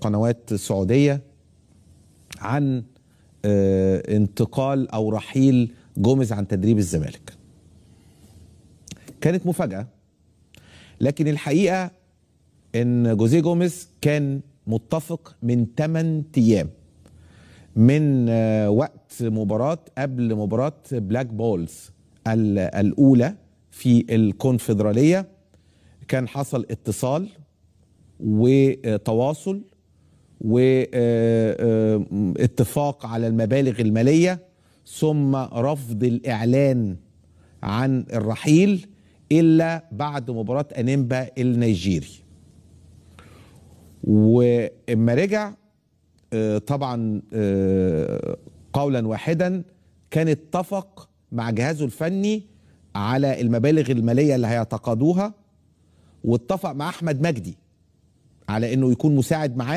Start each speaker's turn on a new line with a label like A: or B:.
A: قنوات سعودية عن انتقال أو رحيل جوميز عن تدريب الزمالك. كانت مفاجأة، لكن الحقيقة إن جوزيه جوميز كان متفق من 8 أيام من وقت مباراة قبل مباراة بلاك بولز الأولى في الكونفدرالية، كان حصل اتصال وتواصل واتفاق على المبالغ المالية، ثم رفض الإعلان عن الرحيل إلا بعد مباراة أنيمبا النيجيري. وإما رجع طبعا قولا واحدا كان اتفق مع جهازه الفني على المبالغ المالية اللي هيتقاضوها، واتفق مع أحمد مجدي على أنه يكون مساعد معاه.